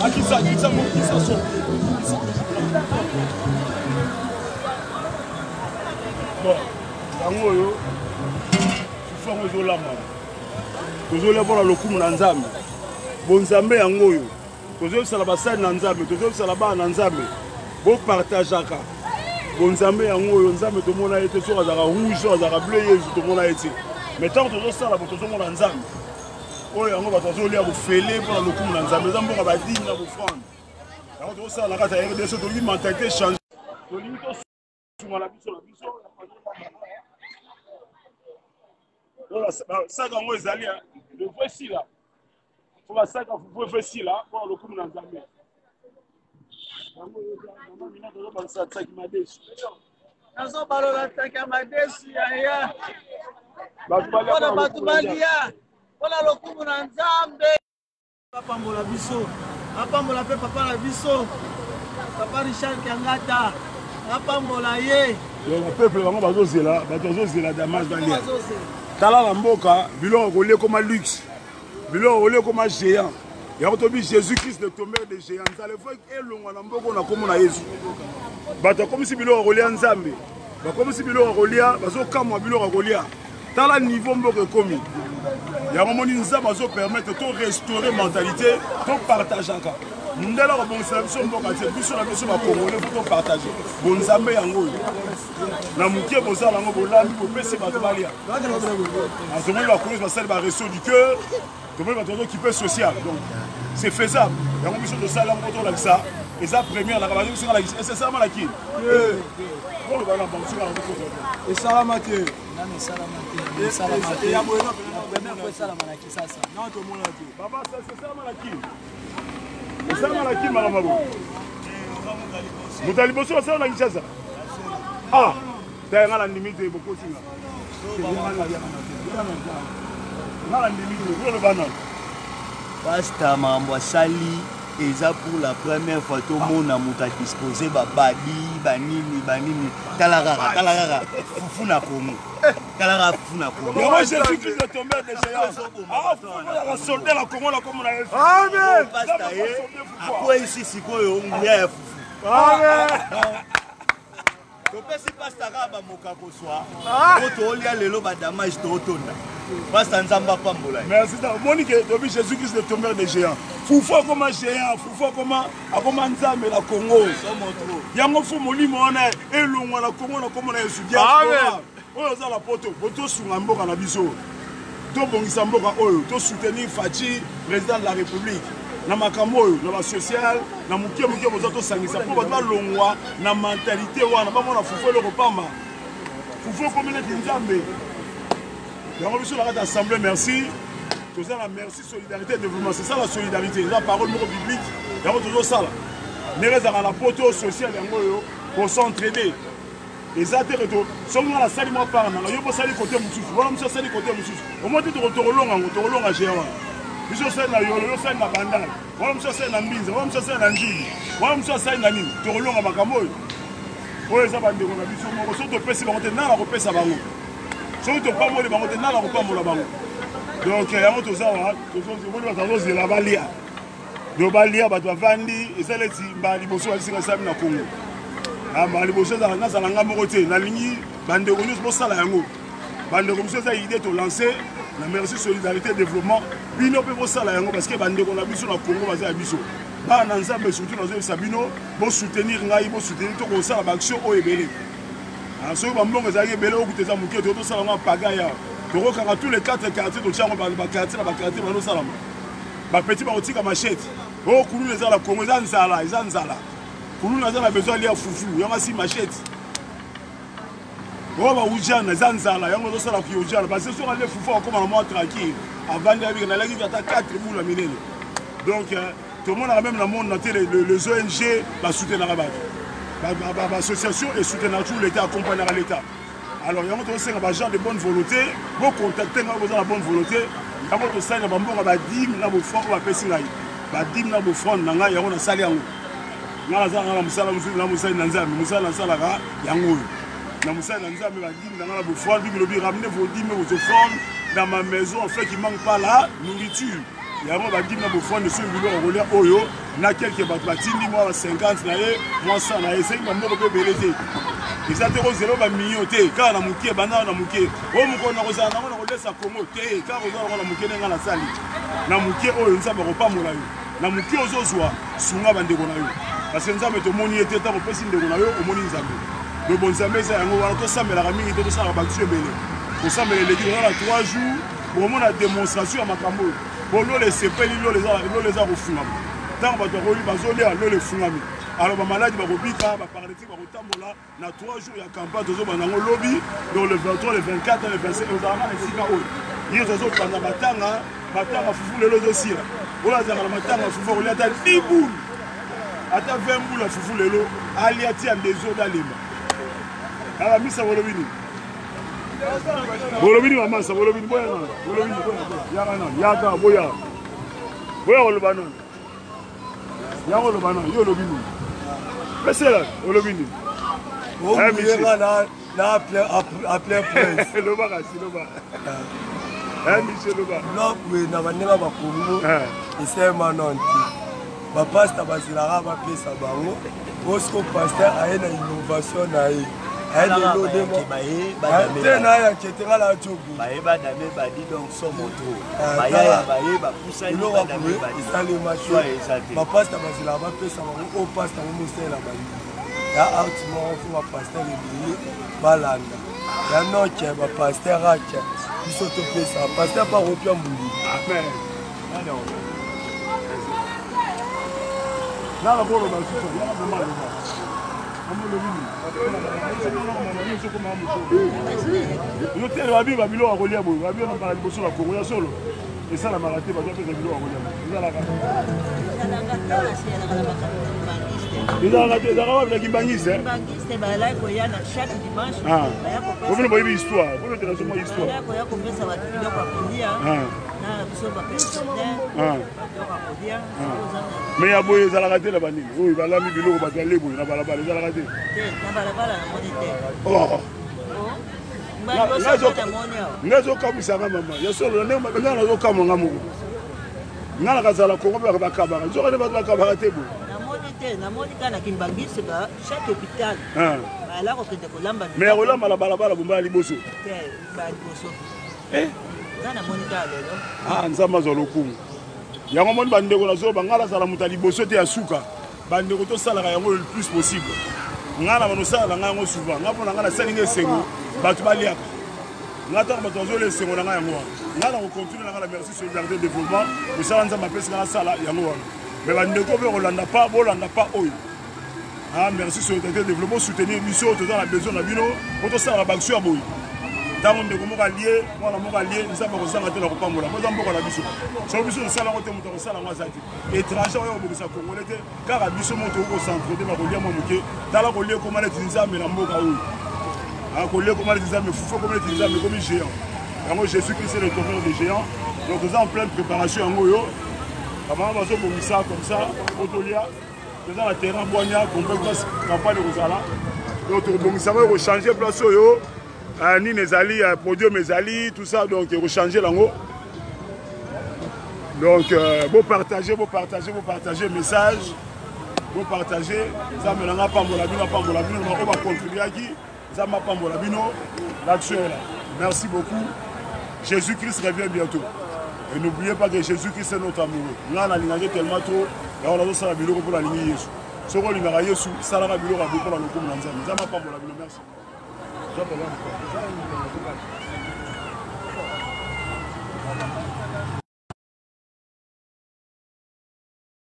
Akisa, akisa, mokisa so. Bon, yango oyo fufu yango ezolambama. Tozolia mpona lokumu na Nzambe. Bonzambe yango oyo. Tozoyebisala basali na Nzambe, tozoyebisala bana na Nzambe. Bopartageaka. Bonzambe yango oyo Nzambe tomona ye te soki azalaka rouge, soki azalaka bleu Yezu tomona ye te. Mais ntango tozosala bo tozomona Nzambe. Oyo yango bato bazolia bofele mpona lokumu na Nzambe. Eza mboka badini na bofrande. Yango tozosala na kati ya RDC, tolingi mentalité change. Tolingi tosunga na biso na biso. Saka yango ezali le vrai sila. Fo basaka fufu efo esila mpona lokumu na Nzambe. Yango mama Minata azobakisa tsaki madesu. Nazobalola tsaki ya madesu yaya. Mpona bato balia mpona lokumu na Nzambe. Apambola biso, apambola mpe papa na biso, papa Richard Kiangata, apambola ye. Donc peuple bango bazozela, bato bazozela damage balia. Tala na mboka biloko kolia ekoma luxe, biloko kolia ekoma géant. Yango tobi Jésus Christ le tombeur de géant. Nzala efo elongwa na mboka na komona Yesu. Bato akomisi biloko kolia Nzambe, bakomisi biloko kolia, bazokamwa biloko kolia. Tala niveau mboka ekomi. Yango moni Nzambe azo permettre to restaurer mentalité, to partageaka. Mundele akobongisela biso mboka te, biso na biso ba Congolais faut to partager. Bonzambe yango oyo. Na moke bozala yango bolambi bopesi bato balia. Azomoni ba Congolais basali ba resto du cœur, tomoni bato bazokipe social. Donc c'est faisable. Yango biso tosala yango tolakisa eza première na bazo biso ngalakisa esalama na kini. Boloba na bango soki na esalama te. Nanu esalama te. Esalama te. Ya boye la première fois esalama na Kisasa. Non tomona te. Baba ça esalama na Kin. Esalama na Kin makambo boye. Moto ya liboso asala na Kinshasa. Ah, tala nga na ndimi te bokosi nga. Nga na ndimi te, oloba nanu. Pasta makambo asali eza pour la première fois tomona moto adispose babadi banini banini tala kaka tala kaka fufu na kongo tala kaka fufu na kongo yango jésus christ le tombeur de géant afufu soldat na kongo na komona yesu amen pasta ye akweyisi sikoyo nguya ya fufu amen topesi pasta kaka bamoka koswa po toolia lelo badamage tootonda pasta nzambe apambola ye merci omoni ke tobi jésus christ le tombeur de géant fufu akoma géant fufu akoma akoma nzambe na congo yango fu molimo wana elongwa na congo na komona yesu diaspora oyo oza na poto botosunga mboka na biso tobongisa mboka oyo tosoutenir Fatshi président de la république na makambo oyo na basocial na moke moke boza tosangisa mpo bato balongwa na mentalité wana bamona fufu eloko pamba fufu ekomi neti nzambe yango biso na kati ya assemblée merci toza na merci solidarité développement c'est ça la solidarité eza parole moko biblique yango tozosala ndenge ezalaka na poto social yango oyo kocentraide eza te ke soki nga nasali mwa part nanga yo bosali kote mosusu wana mosusu asali kote mosusu omoi te tokolonga yango tokolonga gea wana biso osali na yolo yo osali na bandal wana mosusu asali na mbinza wana mosusu asali na njili wana mosusu asali na nini tokolonga makambo oyo oyo eza bandeko na biso moko soki topesi bango te nana kopesa bango soki topamboli bango te nana kopambola bango donc yango toza wa omoni bato bazozela balia donc balia bato bavandi eza neti mbala liboso babisika esalami na congo ah, mbala liboso ezala nazala nga moko te nalingi bandeko nyonso bosala yango bandeko mosusu eza idée tolance na merci solidarité développement bino mpe bosala yango parce que bandeko na biso na congo baza ya biso bana na nzambe surtout nazoyebisa bino bosoutenir ngai bosoutenir to kosala baaction oyo ebele ah, soki bambongo ezalaki ebele okuta eza moke tokoki tosala yango pagaya tokokanga tous les 4 quartier totia yango baquartier na baquartier banosalama Ba petit bakotika machette. Oh kuluna eza na Congo eza nzala, eza nzala. Kuluna aza na besoin alia fufu, yango asi machette. Oh ba ujana eza nzala, yango azosala ki ujana. Parce que soki alie fufu akoma na mwa tranquille. Avandi abika nalaki ata 4 bula minene. Donc euh, tomonaka même na monde na te les ONG basoutenaka bato. Ba association esoutenaka toujours l'État, accompagnaka l'État. Alors yango tozosenga ba gens de bonne volonté bocontacte ngai boza na bonne volonté yango tosali na bambongo badime na bofrande oyo bapesi ngai badime na bofrande na ngai yango nasali yango ngai naza ngai na mosala mosusu na mosali na nzambe mosala nasalaka yango oyo na mosali na nzambe badime na ngai na bofrande bible elobi ramenez vos dîmes vos offrandes dans ma maison afin qu'il manque pas la nourriture. Yango badimi na bofwande soki biloko kolia oyo na kelke bato batindi mwa ba 50 na ye mwa 100 na ye, esengi bamboko mpe ebele te. Eza te kozela bamillion te, kaka na moke, banda na moke. Oyo mokolo na kozala nango na kolesa Kongo te, kaka kozala nango na moke ndenge nasali na moke oyo, Nzambe akopambola yo na moke ozozwa. Sunga bandeko na yo, parce que Nzambe tomoni ye te. Ntango opesi ndeko na yo, omoni Nzambe. Donc bonzambe eza yango wana. Tosambelaka mingi te, tosalaka baction ebele. Kosambela eleki. Toza na 3 jours, bokomona démonstration ya makambo oyo. Po lola esepeli, lola eza kofungama. Ntango bato bakoli bazolia, lola efungami. Alors bamaladi bakobika, baparalytique bakotambola. Na 3 jours ya campagne tozobanda yango lobi, donc le 23, le 24, le 25, ozalaka na esika oyo nyonso azobanda matanga. Matanga fufu lelo ezosila. Oyo azalaka na matanga fufu akolia ata 10 boule, ata 20 boule ya fufu lelo, alia ti ya ndezo alemba. Kaka misa bolobi nini? Bolobi nini mamasa? Bolobi nini? Boya nano. Bolobi nini? Yaka nano, yaka, boya, boya koloba nano. Yango oloba nano, yo olobi nini? Pesela, olobi nini? Na plein prince. Loba kasi, loba monsieur, loba. Biloko na bandenge bakongo esalema nano te. Bapasta bazelaka bapesa bango. Bosco pasteur aye na innovation na ye, aye lelo te na ye ankete nga na jogo. Baye badame badi, donc somo trop. Bayaya baye bapusani, badame badi. Esalema te. Bapasta bazelaka bapesa bango. Oyo pasta ngo mosalela balingi ya art moko, fo bapaster ebele balanda ya noke. Bapaster ake biso topesa paster mpa kopia molili. Amen. Naka boloba susu, yaka vraiment loba. Yo te, babi babiloko ya kolia boye, babi na mbala liboso na Kongo ya solo esalamaka te. Bato bapesa biloko ya kolia ezalaka, ezalaka te. Ezalaka wapi? Na Kimbangiste obino boyebi histoire, bolotela so mwa histoire. Mais ya boye ezalaka te na banini oyo balami biloko, bato ale boye na balabala, ezalaka te. Nga ezokamwisanga mama ya solo, nga nazokamwa nga moko. Nga nakazala Kongo mpe bakabaka, nzoka nde bato bakabaka te boye. Namoni te, namoni kaka na Kimbangisi, ba chaque hôpital bayala kokende kolamba. Mais ya kolamba na balabala bomba ya liboso. Te, ba liboso nga namoni kaka lelo. Ah, Nzambe azwa lokumu. Yango moni bandeko, nazoba ngai nazala moto ya liboso te, ya suka. Bandeko, tosalaka yango le plus possible. Ngai na banosala na ngai yango souvent. Ngai mpo na ngai nasali ngai esengo bato baliaka. Ngai ntango bato bazolia, esengo na ngai yango wana. Ngai na kocontinue na ngai na Merci Solidarité Développement, mosala Nzambe apesi ngai nasala yango wana. Mais bandeko mpe kolanda pa, bolanda pa oyo. Ah, Merci Solidarité Développement, soutenir biso, toza na besoin na bino po tosalaka baaction ya boye. Ntango ndeko moko alie, mwana moko alie, Nzambe akozanga te na kopambola. Po eza mboka na biso. Soki biso tosala yango te, moto akosala yango aza te. Étranger oyo akobongisa Congolais te, kaka biso moto okocentre na kolia mwa moke. Tala, kolia ekoma neti Nzambe na mboka oyo. Kolia ekoma neti Nzambe, fufu ekoma neti Nzambe, ekomi géant. Yango Jésus Christ est le tombeur des géants. Donc toza en pleine préparation yango oyo. Bamama bazobongisa comme ça po tolia. Toza na terrain Bwania complexe, campagne ekozala. Donc tokobongisa yango, ekochange place oyo nini ezali, podium ezali, tout ça. Donc ekochange yango. Donc bopartage, bopartage, bopartage message, bopartage. Nzambe nanga apambola bino, apambola bino na baoyo bacontribuaki. Nzambe apambola bino. L'action est là. Merci beaucoup. Jésus Christ revient bientôt et n'oubliez pas que Jésus Christ est notre amoureux. Ngai nalingaki tellement trop, yango nazosala biloko mpo nalingi Yesu. Soki olingaka Yesu, salaka biloko ya boye mpo na lokumu na Nzambe. Nzambe apambola bino. Merci.